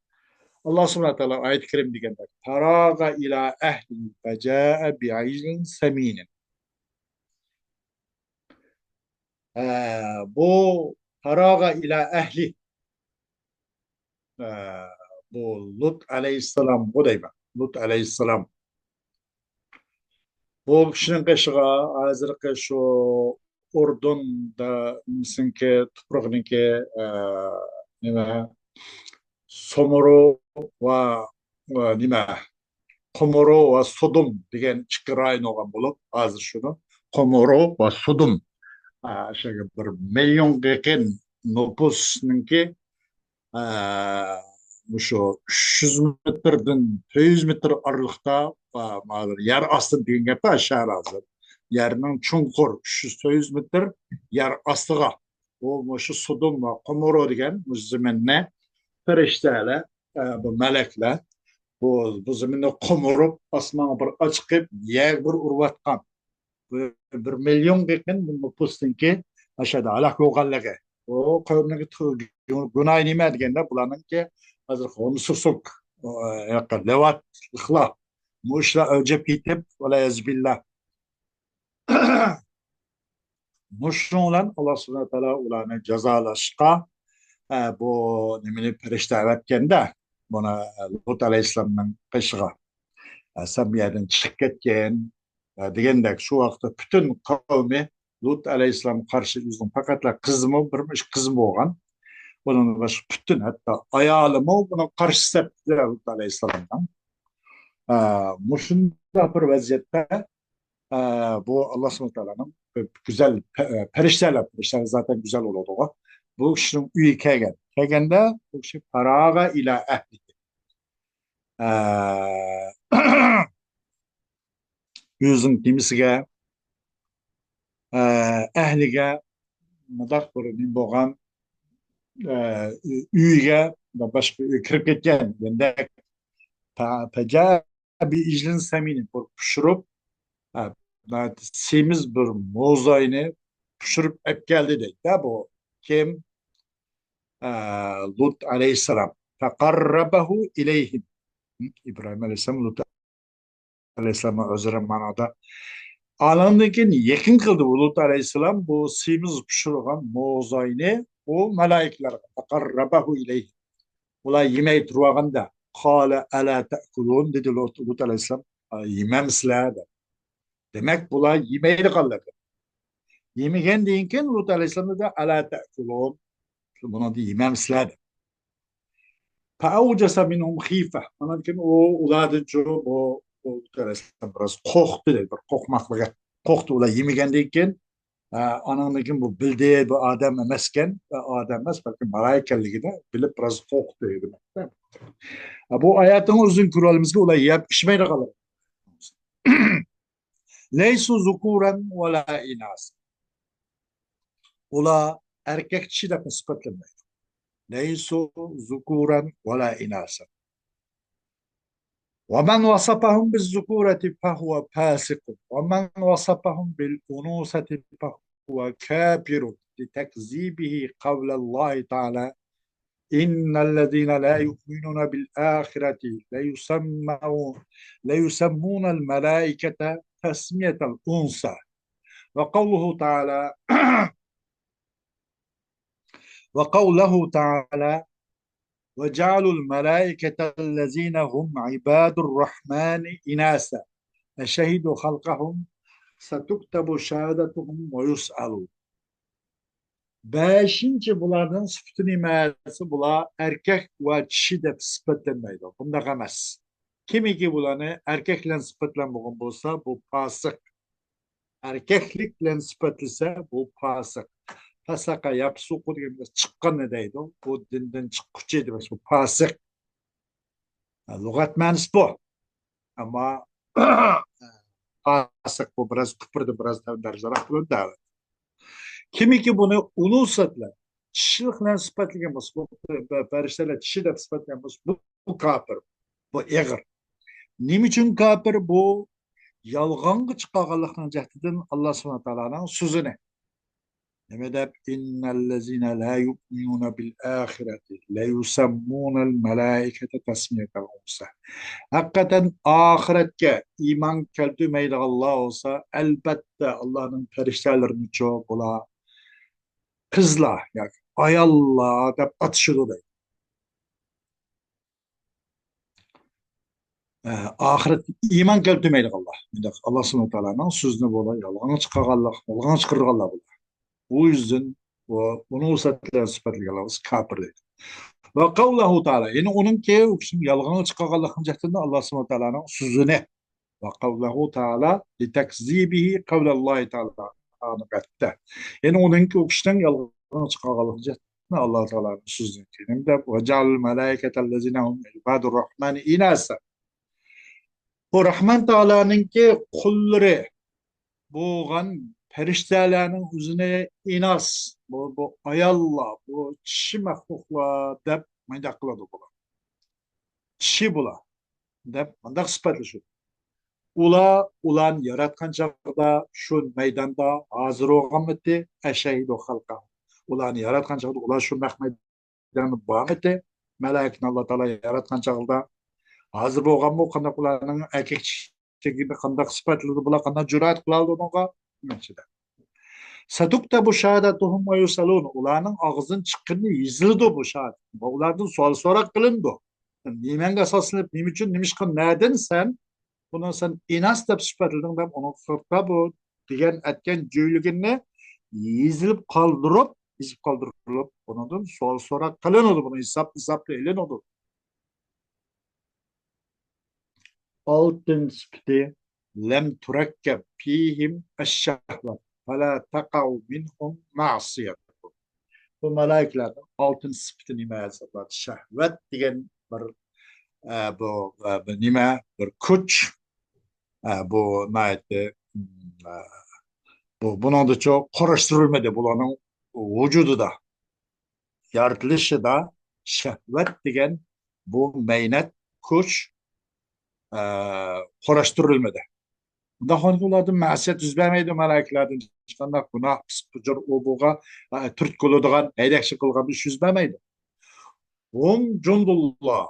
ئاللا سۇبھانەھۇ ۋە تائالا ئايەت كەرىمدە دېگەندەك، فراغ إلى أهله فجاء بعجل سمين. ئە، بۇ فراغ إلى أهله، ئە، بۇ لۇت ئەلەيھىسسالام، بۇ دەيمەن، لۇت ئەلەيھىسسالام. بۇ كىشىنىڭ قېشىغا ھازىرقى شۇ ئۇردۇن نېمىسىنىڭكى، تۇپرىقىنىڭكى، ئە، نېمە، سومرۇ ۋە، ۋە نېمە، قومۇرۇ ۋە سۇدۇم دېگەن ئىككى رايون بولغان بولۇپ، ھازىر شۇنى قومۇرۇ ۋە سۇدۇم، ئە، شۇ بىر مىليونغا يېقىن نوپۇسنىڭكى، ئە، مۇشۇ ئۈچ يۈز مېتىردىن تۆت يۈز مېتىر ئارىلىقتا، ئە، يەر ئاستى دېگەن گەپ شەھەر ھازىر. يەرنىڭ چوڭقۇر ئۈچ يۈز، تۆت يۈز مېتىر يەر ئاستىغا. بۇ مۇشۇ سۇدۇم ۋە قومۇرۇ دېگەن مۇشۇ زېمىننى پەرىشتەلەر، ئە، بۇ مەلەكلەر بۇ، بۇ زېمىننى قومۇرۇپ، ئاسمانغا بىر ئاچىقىپ، يەرگە بىر ئۇرۇۋاتقان. بىر مىليونغا يېقىن نوپۇستىنكى ئاشۇ يەردە ھالاك بولغانلىقى. ئۇ قەۋمنىڭ گۇناھى نېمە دېگەندە، بۇلارنىڭكى ھازىر خۇمسۇسۇك، لەۋاتلىقلار، مۇشۇلار ئۆلجەپ كېتىپ، ۋەلىيەزۇبىللا. مۇشۇنىڭ بىلەن ئاللا سۇبھانەھۇ ۋە تائالا ئۇلارنى جازالاشقا، ئە، بۇ نېمىنى پەرىشتە ئەۋەتكەندە، بۇنى، ئە، لۇت ئەلەيھىسسالامنىڭ قېشىغا، ئە، سەن بۇ يەردىن چىقىپ كەتكىن، ئە، دېگەندەك، شۇ ۋاقىتتا پۈتۈن قەۋمى لۇت ئەلەيھىسسالامغا قارشى ئۆزىنىڭ پەقەتلا قىزىمۇ، بىر ئىككى قىزىمۇ بولغان. بۇنىڭ باشقا پۈتۈن ھەتتا ئايالىمۇ بۇنىڭغا قارشى سەپتە لۇت ئەلەيھىسسالامنىڭ. ئە، مۇشۇنداق بىر ۋەزىيەتتە، ئە، بۇ ئاللا سۇبھانەھۇ ۋە تائالانىڭ گۈزەل پە-، پەرىشتەلەر، پەرىشتەلەر زاتەن گۈزەل بولىدىغۇ. بۇ كىشىنىڭ ئۆيىگە كەلگەن. كەلگەندە بۇ كىشى فراغ ئىلە ئەھلىھى. ئە، ئۆزىنىڭ نېمىسىگە، ئە، ئەھلىگە مۇنداق بىر نېمە بولغان، ئە، ئۆيىگە، باشقا ئۆيگە كىرىپ كەتكەن دېگەندەك. فَجَاءَ بِعِجْلٍ سَمِينٍ، بىر پىشۇرۇپ، ئە، سېمىز بىر موزاينى پىشۇرۇپ ئەپ كەلدى دەيدۇ بۇ. كىم؟ ئە، لۇت ئەلەيھىسسالام. فَقَرَّبَهُ إِلَيْهِمْ. ئىبراھىم ئەلەيھىسسالام، لۇت ئەلەيھىسسالام ئۆزرە مانادا. ئانىڭدىن كېيىن يېقىن قىلدى بۇ لۇت ئەلەيھىسسالام بۇ سېمىز پىشۇرغان موزاينى ئۇ مەلائىكىلەرگە. فَقَرَّبَهُ إِلَيْهِمْ. ئۇلار يېمەي تۇرۇۋالغاندا، قَالَ أَلَا تَأْكُلُونَ دېدى لۇت، لۇت ئەلەيھىسسالام، ئا، يېمەمسىلەر دەپ. دېمەك، بۇلار يېمەيدىغانلىقى. يېمىگەندىن كېيىن لۇت ئەلەيھىسسالام دېدى، «أَلَا تَأْكُلُونَ؟» بۇنىڭدىن يېمەمسىلەر دەپ. فَأَوْجَسَ مِنْهُمْ خِيفَةً. ئانان كېيىن ئۇ ئۇلاردىن چوقۇم بۇ، بۇ لۇت ئەلەيھىسسالام بىراز قورقتى دەيدۇ. بىر قورقماقلىقى. قورقتى ئۇلار يېمىگەندىن كېيىن. ئە، ئاناندىن كېيىن بۇ بىلدى، بۇ ئادەم ئەمەسكەن. ئە، ئادەم ئەمەس، بەلكى مالايىكە ئىكەنلىكىنى بىلىپ بىراز قورقتى دېمەكتە. ئە، بۇ ئايەتنىڭ ئۆزىدىن كۆرۈۋالىمىزكى، ئۇلار يەپ ئىچمەيدىغانلار. لَيْسُوا ذُكُورًا وَلَا إِنَاثًا. ئۇلار ئەركەك چىشى دەپ سۈپەتلەنمەيدۇ. لَيْسُوا ذُكُورًا وَلَا إِنَاثًا. وَمَنْ وَصَفَهُمْ بِالذُّكُورَةِ فَهُوَ فَاسِقٌ، وَمَنْ وَصَفَهُمْ بِالْأُنُوثَةِ فَهُوَ كَافِرٌ، لِتَكْذِيبِهِ قَوْلَ اللَّهِ تَعَالَى، إِنَّ الَّذِينَ لَا يُؤْمِنُونَ بِالْآخِرَةِ لَيُسَمَّوْ-، لَيُسَمُّونَ الْمَلَائِكَةَ تَسْمِيَةَ الْأُنْثَى. وَقَوْلُهُ تَعَالَى، وَقَوْلَهُ تَعَالَى، وَجَعَلُوا الْمَلَائِكَةَ الَّذِينَ هُمْ عِبَادُ الرَّحْمَنِ إِنَاثًا أَشَهِدُوا خَلْقَهُمْ سَتُكْتَبُ شَهَادَتُهُمْ وَيُسْأَلُونَ. بەشىنچى، بۇلارنىڭ سۈپىتى نېمە دېسە، بۇلار ئەركەك ۋە چىشى دەپ سۈپەتلەنمەيدۇ. بۇنداق ئەمەس. كىمكى بۇلارنى ئەركەك بىلەن سۈپەتلەنمىگەن بولسا، بۇ پاسىق. ئەركەكلىك بىلەن سۈپەتلىسە، بۇ پاسىق. فَسَقَ يَفْسُقُ دېگەن چىققاننى دەيدۇ. بۇ دىندىن چىققۇچى دېمەك، بۇ پاسىق. لۇغەت مەنىسى بۇ. ئەمما پاسىق بۇ بىراز كۇپۇردىن بىراز دەرىجىلىرەك بولىدۇ دەۋەت. كىمكى بۇنى ئۇنۇسەت بىلەن، چىشىلىق بىلەن سۈپەتلىگەن بولسا، بۇ پەرىشتىلەر چىشى دەپ سۈپەتلىگەن بولسا، بۇ، بۇ كاپىر. بۇ ئېغىر. نېمە ئۈچۈن كاپىر؟ بۇ يالغانغا چىقارغانلىقنىڭ جەھىتىدىن ئاللا سۇبھانەھۇ ۋە تائالانىڭ سۆزىنى. نېمە دەپ؟ إِنَّ الَّذِينَ لَا يُؤْمِنُونَ بِالْآخِرَةِ لَيُسَمُّونَ الْمَلَائِكَةَ تَسْمِيَةَ الْأُنْثَى. ھەقىقەتەن ئاخىرەتكە ئىمان كەلتۈرمەيدىغانلار بولسا، ئەلبەتتە، ئاللانىڭ پەرىشتەلىرىنىچۇ بۇلار قىزلار ياكى ئاياللار دەپ ئاتىشىدۇ دەيدۇ. ئە، ئاخىرەت ئىمان كەلتۈرمەيدىغانلار. مۇنداق ئاللا سۇبھانەھۇ ۋە تائالانىڭ سۆزىنى بۇلار يالغانغا چىقارغانلار، يالغانغا چىقىرىدىغانلار بۇلار. بۇ يۈزدىن بۇ، بۇنى سۈپەتلىگەنلەر بولسا كاپىر دەيدۇ. ۋە قەۋلەھۇ تائالا. يەنى ئۇنىڭكى ئۇ كىشىنىڭ يالغانغا چىقارغانلىقىنىڭ جەھىتىدىن ئاللا سۇبھانەھۇ ۋە تائالانىڭ سۆزىنى. ۋە قەۋلەھۇ تائالا لىتەكزىبىھى قەۋلەللاھى تائالا. ئەلۋەتتە. يەنى ئۇنىڭكى ئۇ كىشىنىڭ يالغانغا چىقارغانلىقىنىڭ جەھىتىدىن ئاللا تائالانىڭ سۆزىنى. يەنە دەپ، ۋە جەئەلەل مەلائىكەتەللەزىنە ھۇم ئىبادۇر رەھمانى ئىناسا. بۇ رەھمان تائالانىڭكى قۇللىرى بولغان پەرىشتەلەرنىڭ ئۆزىنى ئىناس، بۇ، بۇ ئاياللار، بۇ چىشى مەخلۇقلار دەپ مۇنداق قىلىدۇ بۇلار. چىشى بۇلار دەپ مۇنداق سۈپەتلىشىدۇ. ئۇلار، ئۇلارنى ياراتقان چاغدا شۇ مەيداندا ھازىر بولغانمىتى؟ ئەشەھىدۇ خەلقا. ئۇلارنى ياراتقان چاغدا ئۇلار شۇ نەق مەيداندا بارمىتى؟ مەلائىكىنى ئاللا تائالا ياراتقان چاغدا ھازىر بولغانمۇ؟ قانداق ئۇلارنىڭ ئەركەك چىشىكىنى قانداق سۈپەتلىدى؟ بۇلار قانداق جۈرئەت قىلالىدى ئۇنىڭغا؟ دېمەكچىدە. سەتۇكتەبۇ شاھادەتۇھۇم ۋە يۇسئەلۇن. ئۇلارنىڭ ئاغزىدىن چىققىنى يېزىلىدۇ بۇ شاھادەت. ۋە ئۇلاردىن سوئال سوراق قىلىنىدۇ. نېمەڭگە ئاساسلىنىپ، نېمە ئۈچۈن، نېمىشقا، نەدىن سەن بۇنى سەن ئىناس دەپ سۈپەتلىدىڭ دەپ ئۇنىڭغا قارىتا بۇ دېگەن ئەتكەن جۆيلۈكۈننى يېزىلىپ قالدۇرۇپ، يېزىپ قالدۇرۇلۇپ، ئۇنىڭدىن سوئال سوراق قىلىنىدۇ، بۇنى ھېساب، ھېسابتا ئېلىنىدۇ. ئالتىنچى سۈپىتى، لەم تۇرەككەب فىھىم ئەششەھۋەت فەلا تەقەئۇ مىنھۇم مەئسىيەت. بۇ مەلائىكىلەرنىڭ ئالتىنچى سۈپىتى نېمە دېسە، شەھۋەت دېگەن بىر، ئە، بۇ، ئە، بىر نېمە، بىر كۈچ. ئە، بۇ ناھايىتى، ئە، بۇ، بۇنىڭدىچۇ قۇراشتۇرۇلمىدى بۇلارنىڭ ۋۇجۇدىدا. يارىتىلىشىدا شەھۋەت دېگەن بۇ مەينەت كۈچ، ئە، قۇراشتۇرۇلمىدى. ئۇنداق بولغاندا ئۇلاردىن مەسىيەت يۈز بەرمەيدۇ، مەلائىكىلەردىن ھېچقانداق گۇناھ، پىس پۇجۇر، ئۇ بۇغا، ئە، تۈرتكە بولىدىغان، ھەيدەكچى قىلغان ئىش يۈز بەرمەيدۇ. ھۇم جۇندۇللا.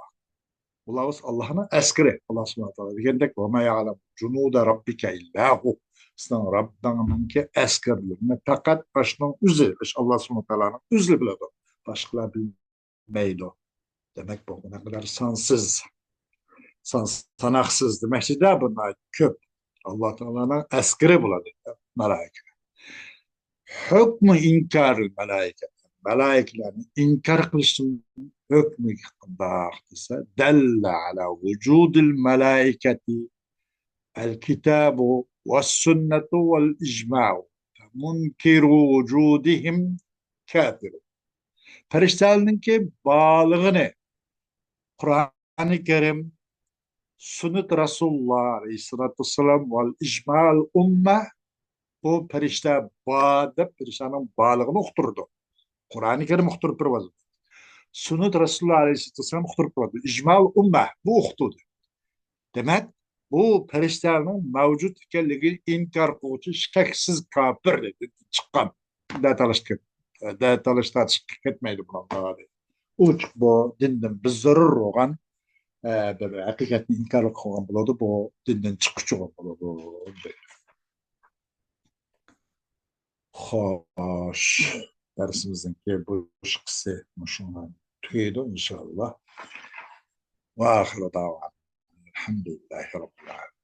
ئۇلار بولسا ئاللاھنىڭ ئەسكىرى. ئاللاھ سۇبھانەھۇ ۋە تائالا دېگەندەك، ۋە ما يەئلەمۇ جۇنۇدە رەببىكە ئىللا ھۇ. سېنىڭ رەببىڭنىڭكى ئەسكەرلىرىنى پەقەت ئاشۇنىڭ ئۆزى، ئاللاھ سۇبھانەھۇ ۋە تائالانىڭ ئۆزى بىلىدۇ. باشقىلار بىلمەيدۇ. دېمەك، بۇ نەقەدەر سانسىز، سان-، ساناقسىز دېمەكچىدە، بۇنداق كۆپ. ئاللاھ تائالانىڭ ئەسكىرى بولىدۇ مەلائىكە. ھۆكمى ئىنكارىل مەلائىكە. مەلائىكىلەرنى ئىنكار قىلىشنىڭ ھۆكمى قانداق دېسە، دەللە ئەلا ۋۇجۇدىل مەلائىكەتى ئەل كىتابۇ ۋەسسۇننەتۇ ۋەل ئىجمائۇ. مۇنكىرۇ ۋۇجۇدىھىم كافىرۇ. پەرىشتەلەرنىڭكى بارلىقىنى قۇرئانى كەرىم، سۈننەت رەسۇلۇللاھ ئەلەيھىسسالاتۇ ۋەسسالام ۋەل ئىجمائۇل ئۇممە، بۇ پەرىشتە بار دەپ پەرىشتەنىڭ بارلىقىنى ئۇقتۇرىدۇ. قۇرئانى كەرىم ئۇقتۇرۇپ بېرىۋاتىدۇ. سۈننەت رەسۇلۇللاھ ئەلەيھىسسالام ئۇقتۇرۇپ بېرىۋاتىدۇ. ئىجمائۇل ئۇممە بۇ ئۇقتۇردى. دېمەك، بۇ پەرىشتەلەرنىڭ مەۋجۇت ئىكەنلىكىنى ئىنكار قىلغۇچى شەكسىز كاپىر دېدى. چىققان. دەتالىشقا كەت-، دەتالىش تارتىشقا كەتمەيدۇ بۇنىڭغا دېدى. ئۇ بۇ دىندىن بىزەرۇر بولغان، ئە، بىر ھەقىقەتنى ئىنكار قىلغان بولىدۇ، بۇ دىندىن چىققۇچى بولىدۇ. خوش، دەرسىمىزنىڭكى بۇ قىسمى مۇشۇ بىلەن تۈگەيدۇ، ئىنشائاللا. ۋە ئاخىرۇ دەۋانا ئەلھەمدۇلىللاھى رەببىل ئالەمىن.